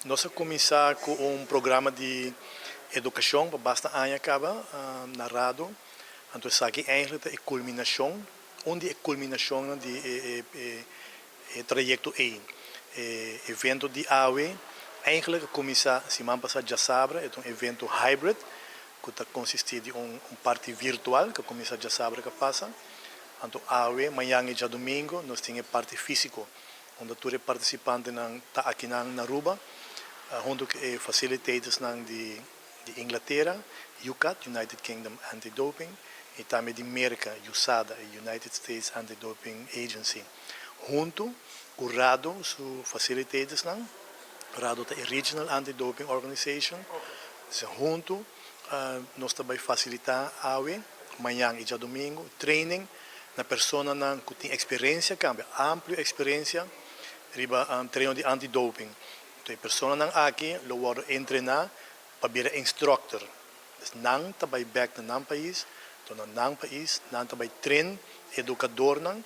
Nos a cuminsa cu un programa di educacion pa basta aña caba na RADO. Anto esaki eigenlijk ta e culminacion, un di e culminacion di e trayecto ey. E evento di awe eigenlijk a cuminsa siman pasa diasabra, e ta un evento hybrid cu ta consisti di un parti virtual cu a cuminsa diasabra cu a pasa. Anto awe, mañan y diadomingo nos tin e parti fisico, unda tur e participantenan ta aki na Aruba, hunto cu e facilitators nan di Inglatera, UKAD, United Kingdom Anti-Doping, y tambe di Merca, USADA, United States Anti-Doping Agency. Hunto cu RADO, su facilitators nan, RADO ta Regional Anti-Doping Organization, hunto nos ta bay facilita awe, mañan y diadomingo, training na personanan cu tin experiencia, cambia, amplio experiencia, riba treino di anti-doping. Anto, e personanan aki lo wordo entrena pa bira instructor. Dus nan ta bay back na nan pais, anto na nan pais, nan ta bay train educadornan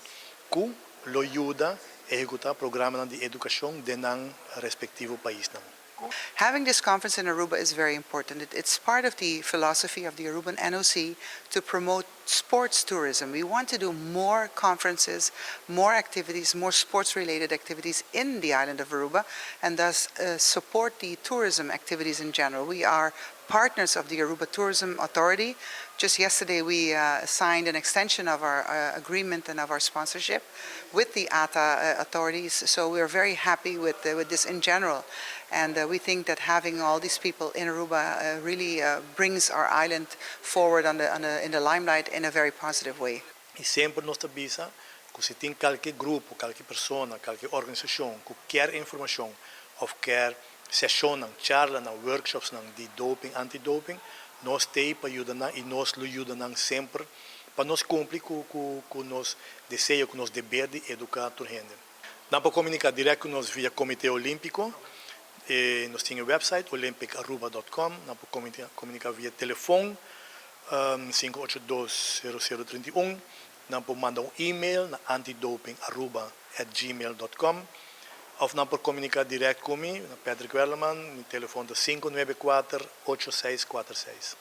cu lo yuda ehecuta programa di educacion den nan respectivo pais nan. Having this conference in Aruba is very important. It's part of the philosophy of the Aruban NOC to promote sports tourism. We want to do more conferences, more activities, more sports-related activities in the island of Aruba, and thus support the tourism activities in general. We are partners of the Aruba Tourism Authority. Just yesterday we signed an extension of our agreement and of our sponsorship with the ATA authorities, so we are very happy with this in general. And we think that having all these people in Aruba really brings our island forward in the limelight in a very positive way. Y semper nos ta bisa cu si tin cualkier grupo, cualkier persona, cualkier organisacion cu kier informacion of kier sesion, charla, workshops di doping, anti-doping, nos tin pa yuda y nos lo yuda semper pa nos cumpli cu nos deseo, cu nos deber di educa tur hende. Nan por comunica directo cu nos via Comite Olimpico, y nos tin e website olympicaruba.com, nan por comunica via telefon 582-0031, nan por manda un e-mail na antidopingaruba@gmail.com of nan por comunica directo cu mi, na Patrick Werleman, mi telefon ta 594-8646.